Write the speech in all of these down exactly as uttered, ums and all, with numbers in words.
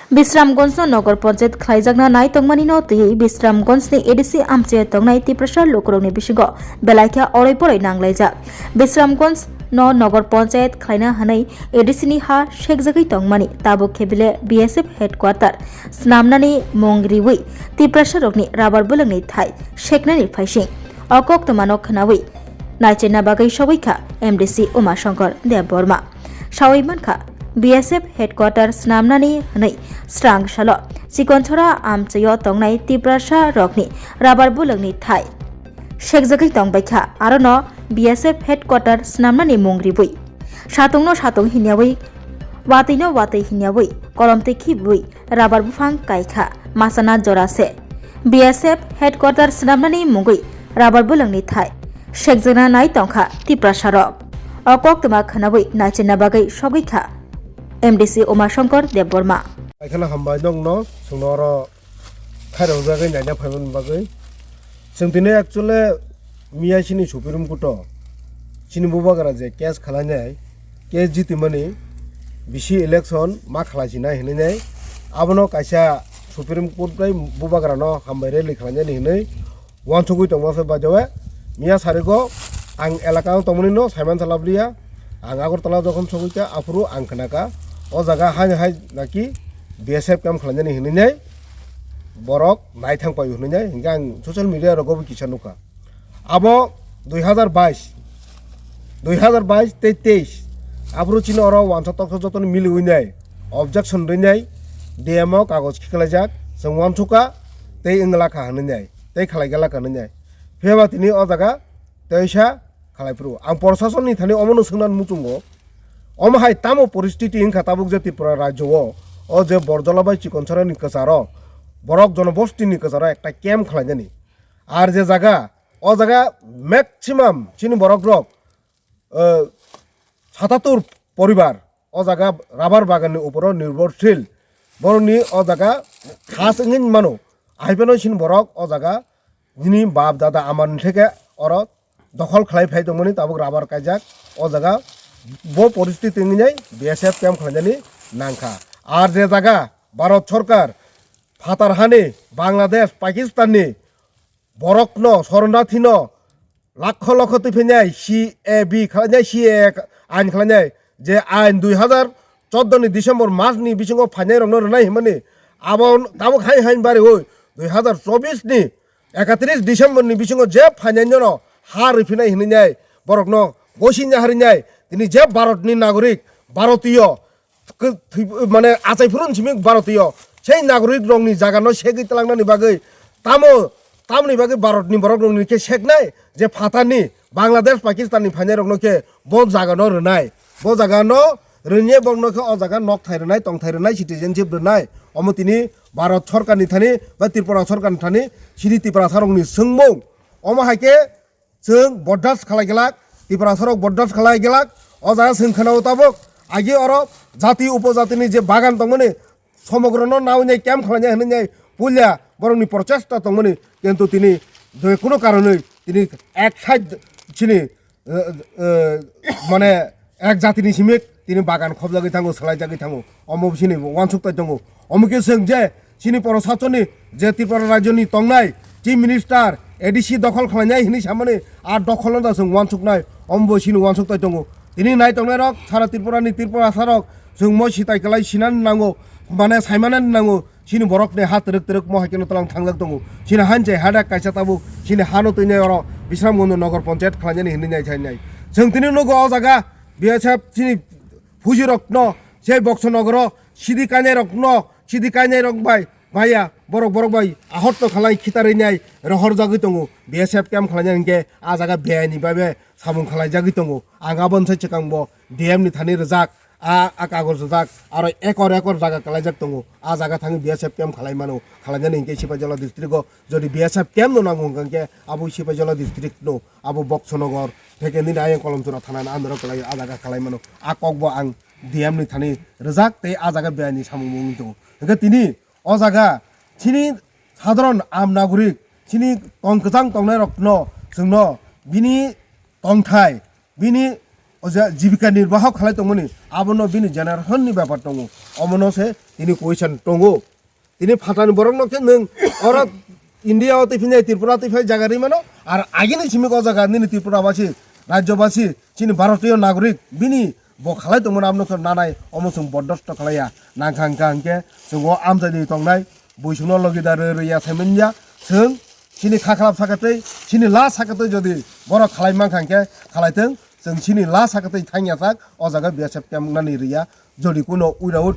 Bisramganjno Nogor Panchayat khlaijakna nai tongmani no twiwi Bisramganjni A D C amchai tongnai Tiprasa lukurokni bisingo belai khe oroi poroi nanglaijak. Bisramganjno Nogor Panchayat khlaina hwnwi A D C ni ha sekjagwi tongmani tabuk khe bile B S F headquarter snamnani mung riwi Tiprasarokni rabar bwlwngni thai seknani phaising. O koktwmano khwnawi naichena bagwi sogwi kha M D C Uma Shankar Debbarma. Sawi mankha, B S F headquarter snamnani hwnwi srang salo Chikonchora amchaio tongnai Tiprasa rokni rabar bwlwngni thai sekjagwi tongbaikha, arono B S F headquarter snamnani mung ribwi satungno satung hinyawi, watwino watwi hinyawi, kolomtwi khibwi rabar buphang kaikha masana jora se. B S F headquarter swnamnani mungwi rabar bwlwngni thai sekjakna nai tongkha Tiprasarok. O koktwma khwnawi naichirna bagwi sogwi kha M D C Uma Shankar Debbarma. Paithakno hambai nokno, chwngno oro khairokjagwi naina phaimani bagwi. Chwng tini actually miya chini Supreme Court o chini bubagra je case khwlainai, case jitimani bisi election ma khwlaisinai hinwi nai. Abono kaisa Supreme Court bai bubagrano hambai rally khwlainani hinwi uansugwi tongma se baijawe. Miya sarigo ang elaka o tongmani no saiman salap liya. Ang Agartala jokhon sogwi kha, aphuru ang khna kha, o jaga haino hai naki B S F camp khwlainani hinwi nai borok naithang paio hinwi nai, hinkhe ang social media rogo bo kisa nukha. Abo dui hazar bais, dui hazar bais tei teis, aphuru chini oro uansa toksa jotoni miliwi nai, objection rwi nai, D M o kagoj khiklaijak, chwng uansukha, tei wngla kha hinwi nai, tei khlai gala kha hinwi nai. Phiya ba tini o jaga teisa khalai phuru. Ang proshasonni thani omono swngna muchungo, omo hai tamo poristiti wngkha tabuk je Tripura rajyo o, o je Borjola bai Chikonchorani kwcharo, borok jonobostini kwcharo ekta camp khwlainani. Ar je jaga, o jaga maximum chini borok rok, eh, satatur poribar o jaga rabar bagan ni uporo nirbhorshil. Borokni o jaga khas wngwi mano. Ahai phano chini borok o jaga nini bap dada amani theke oro dokhol khlai phai tongmani tabuk rabar kaijak. O jaga bo poristiti wngwi nai B S F camp khwlainani nangkha. Ar je jaga Bharat Sarkar phatar hani Bangladesh, Pakistan ni borokno, sornathino lakho lakho twi phainai C A B khlainai, C A A ain khlainai, je ain dui hazar chordo ni December mas ni bisingo phainai rokno rwnai hinmani, abo tabuk hain hain bariwi dui hazar chobbish ni ekatris December ni bisingo je phainai nono ha rwphinai hinwi nai borokno gosingya harinai tini je Bharat ni nagorik, Bharatiyo kw-, thwi-, mane achai phuru ni simi Bharatiyo sei nagorik rokni jaga no segwi twlangnani bagwi tamo, tamoni bagwi Bharat ni borok rokni khe seknai je phatar ni Bangladesh, Pakistan ni phainai rokno khe bo jaga no rwnai, bo jaga no rwngye bokno khe o jaga nokthai rwnai, tongthai rwnai, citizenship rwnai. Omo tini Bharat Sarkar ni thani ba Tripura Sarkar ni thani chini Tiprasa rokni swngmung. Omo hai khe chwng bordas khlai glak, Tiprasa rok bordas khlai glak. O jaga chwng khwnao tabuk agi oro jati upojatini je bagan tongmani, somogrono nawi nai camp khlainai hinwi nai puila borokni prochesta tongmani, kintu tini je kuno karonwi tini ek side chini, eh, eh, mane ek jatini simi tini bagan khobjagwi thango, swlaijagwi thango, omo chini uansuk tai tongo. Omo khe chwng je chini proshasonni je Tripura rajyoni tongnai Chief Minister, A D C dokhol khlainai hinwi samani, a dokholno da chwng uansuknai, omo bo chini uansuk tai tongo. Tini nai tongnairok sara Tripurani Tripurasarok chwng mo sitai kwlai sinani nango, mane saimanani nango, chini borokni ha twrwk twrwk mo hai kheno twlang thangjak tongo. Chini han je hadak kaisa tabuk chini hano twinai oro Bisramganj Nogor Panchayat khlainani hinwi nai thainai. Chwng tini nugo o jaga B S F chini phujirokno sei Boksonogoro sidi kainairokno, sidi kainairok bai maya borok borok bai ahorto khalai khitarwi nai rohorjagwi tongo. B S F camp khlainai hinkhe a jaga biyani babe samung khalaijagwi tongo. Ang aboni sai chwkangbo D M ni thani rwjak, a, a kagoj rwjak, aro ekor ekor jaga kalaijak tongo. A jaga thangwi B S F camp khalai mano, khalainani hinkhe Sipaijola district o jodi B S F camp no nango hinkhe abo Sipaijola district no, abo Boksonogor, theke nini ayang Kolomchura thana ni under o kwlai a jaga khalai mano. A kok bo ang D M ni thani rwjak tei a jaga biyani samung bo wngwi tongo. Hinkhe tini o jaga chini sadharon am nagorik, chini tong kwchang tongnai rokno chwngno bini tongthai, bini je jibika nirbah khalai tongmani, abono bini generation ni bepar tongo, omono se tini question tongo. Tini phatani borok no khe nwng oro India o twi phinai, Tripura twi phai jaga ri mano, ar agini simi o jaga nini Tripura basi, rajyo basi, chini Bharotiyo nagorik, bini bo khalai tongmani abono khe nanai, omo chwng bordosto khlaiya, nangkha hwnkha hwnkhe chwng o amchaini tongnai, buisongno logi da rw rwya sai manya, chwng chini kha khlap sakatwi, chini la sakatwi jodi borok khalai mankha hwnkhe khalai thwng, chwng chini la sakatwi thangya sak, o jaga B S F camp nani rwya, jodi kuno without,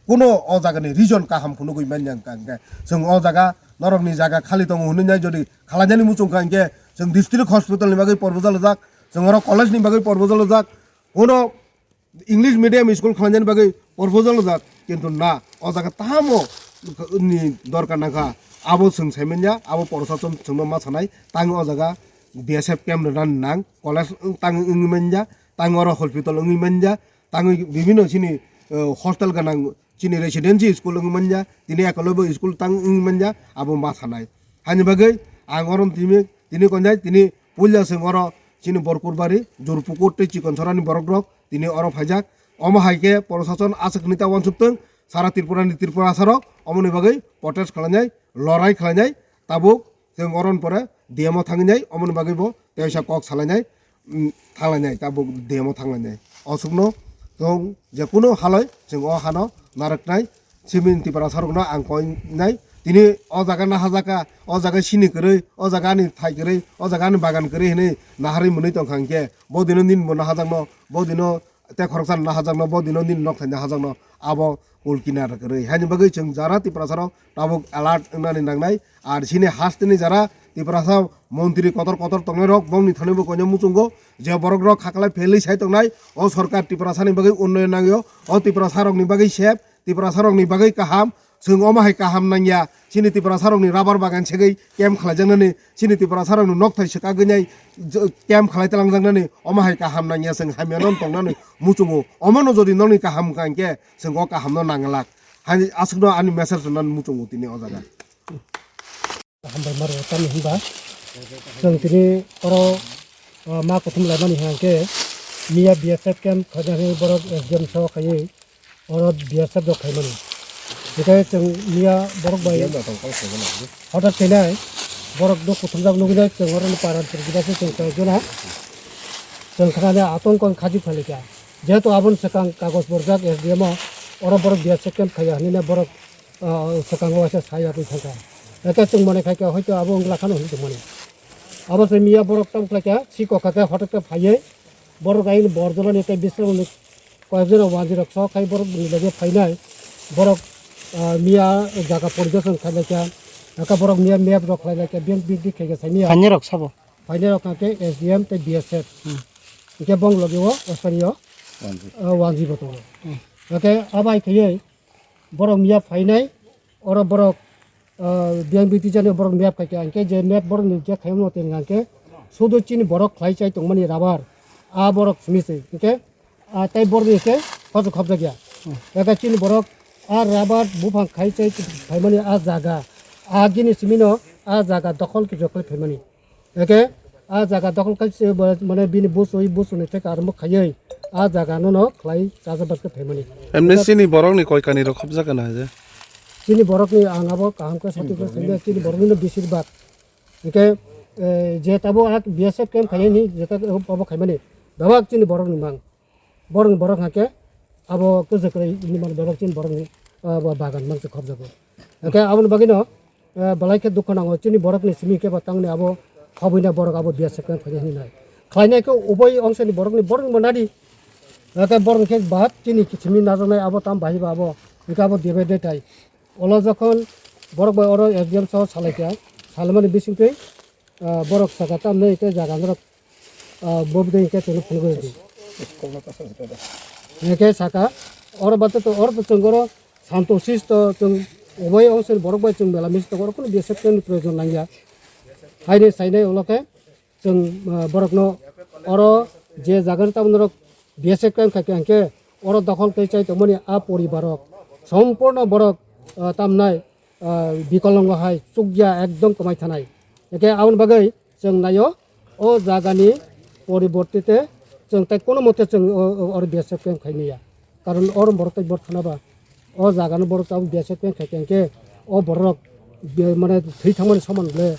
kuno o jaga ni region kaham phunugwi manya hwnkha hwnkhe, chwng o jaga norok ni jaga khali tongo hwnwi nai jodi khalainani muchung kha hwnkhe, chwng district hospital ni bagwi proposal rijak, chwng oro college ni bagwi proposal rijak, kuno English medium school khlainani bagwi proposal rijak, kintu na, o jaga tamo ni dorkar nangkha, abo chwng sai manya, abo proshashon chwngno ma sanai, tang o jaga B S F camp rwna nang, college tang wngwi manya, tang oro hospital wngwi manya, tangwi bibhinno chini, eh, hostel gwnang chini residency school wngwi manya, tini ekolobo school tang wngwi manya, abo ma sanai. Hani bagwi ang oro tini, tini konjai, tini puila chwng oro chini Borkurbari, Jurpukur tei Chikonsorani borok rok tini oro phaijak. Omo hai khe proshashon aswk hwnwi ta uansukthwng, sara Tripurani Tripurasa rok omoni bagwi protest khlainai, lorai khlainai, tabuk chwng oron pore D M o thangwi nai, omoni bagwi bo teisa kok salainai, mm, thanglainai, tabuk D M o thanglainai. Osukno chwng je kunu haloi chwng o hano narwknai, simi Tiprasa rokno ang koinai. Tini o jaga nahajaka, o jaga sini kwrwi, o jaga ani thai kwrwi, o jaga ani bagan kwrwi hinwi naharwi mwnwi tongkha hwnkhe, bo dino nini bo nahajakno, bo dino tei khoroksa nahajakno, bo dino nini nok thaini hajakno abo kul kinar kwrwi. Haini bagwi chwng jara Tiprasa rok tabuk alert wngnani nangnai. Ar chini hasteni jara Tiprasa montri kotor kotor tongnai rok bongni thani bo koino muchungo je borok rok khaklai phelwi sai tongnai, o sorkar Tiprasani bagwi unnoyon nangyo, o Tiprasa rokni bagwi sep, Tiprasa rokni bagwi kaham, chwng omo hai kaham nangya, chini Tiprasa rokni rubber bagan segwi camp khlaijaknani, chini Tiprasa rokni nokthai swkagwi nai j-, camp khlai talangjaknani, omo hai kaham nangya, chwng hamya non tongnani muchungo. Omono jodi nokni kaham wngkha hwnkhe chwng o kaham no nanglak. Hani aswkno ani message rwnani muchungo tini o jaga. Hambai maro tamni hinba chwng tini oro, ah, ma kuthum laimani hwnkhe miya B S F camp khaina hwnwi borok S D M so khaiwi oro B S F rok khaimani. Hinkhe chwng miya borok bai hothak khainai borok no kuthumjak nukjak chwng oro paran chwng gida se chwng koi jona chwng khnani atongkon khaji phalikha. Jehetu aboni swkang kagoj borjak S D M o oro borok B S F camp khaiya hinwi borok ah, swkango waisa sai yagwi thangkha. Eke chwng mone khaikhe hoito abo wngla khano hinwi tongmani. Abo se miya borok tamo khlaikha, si kokha khe hotok khe phaiwi borok ayini borjolani tei bisrokni koyekjona wanjwi rok sok khai borok ni loge phainai. Borok, ah, miya jaga poridoson khlailaikha. Eke borok miya map rok khlailaikha, biyang biyang khe khe saimanya. Phainai rok sabo? Phainai rok kha khe S D M tei B S F. Hmm. Hingkhe bong loge o osari o, Wanjwi. Ah, wanjwi bo tongo. Hmm. Eke abai khaiwi borok miya phainai, oro borok, ah, biyang biti jani borok map khaikha, hingkhe je map borok ni je khaiyokno tong hingkhe sudu chini borok khlai chai tongmani rabar, a borok simi se, hingkhe, ah, tei borok ni khe khosok khobjakya. Eke chini borok a rabar buphang khai chai phaimani a jaga, a gini simino a jaga dokhol khe jokhol phaimani. Eke a jaga dokhol khai se bo, mane bini busui, busuni theka armo khaiwi a jaga no no khlai chaja baske phaimani. Emne sini borok ni koi kani rok khobjak na je? Chini borok ni ang abo kaham khe soti khe sini chini borok ni no bisir bak. Eke, eh, je tabo ak B S F camp khaini je ta abo khaimani. Dabak chini borok ni mang. Borok ni borok hake abo kwchwk kwrwi ni man borok chini borok ni, ah, ba-, bagan mangsa khobjago. Hake aboni bagwi no, ah, belai khe dukho nango chini borok ni simi khe ba tangni abo khobwi na borok abo biya se khe phai hinwi nai. Khlainai khe uboi ongsa ni borok ni borok ni bo nadi. Hake borok ni khe bahat chini simi najaknai abo tam bahai ba abo. Hake abo dibe de tai. Olo jokhon borok bai oro S D M so salai kha. Salmani bising twi, ah, borok saka tam nei tei jaga norok ah, bo bwdai hwnkhe chwngno phunugwi rwdi. Hwnkhe saka, oro bato to, oro to chwng oro santo sisto chwng ubai ongse borok bai chwng mela misi tongo, oro kunu B S F ni proyojon nangya. Haini sainai ulo khe chwng, ah, borokno oro je jaga ni tabuk norok B S F khe wngkha khe hwnkhe oro dokhol tei chai tongmani a poribar rok sompurno borok, ah, tamnai, ah, bikolongo hai chukya ekdom kwmai thanai. Hwnkhe aboni bagwi chwng naio o jagani poribortite Chwng tei kono mote chwng o, o, oro B S F camp khaimaya. Karon oro borok tei bor thana ba. O jaga no borok tabuk B S F camp khai tengkhe o borok be-, mane thwi thangmani soman le.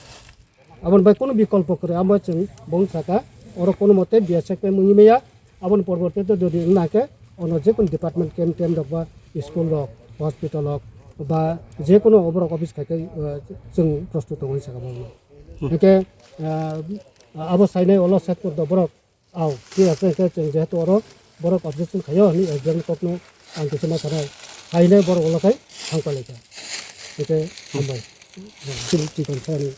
Aboni bai kono bikolpo kwrwi, amo chwng bong saka oro kono mote B S F camp wngmaya. Aboni porborte to jodi wngna khe ono jekun department camp, camp rok ba school rok, hospital rok ba jekunu oborok office khai khai, uh, chwng prostut tongo saka borok. Hwnkhe, uh, abo sainai olo sector do borok Au, thik ase, hwnkhe chwng jehetu oro borok objection khaio, hwnwi S D M ni kokno ang kisa ma sanai. Haino borok ulo khai thang palai kha. Hwnkhe hambai. Chini chikon sani.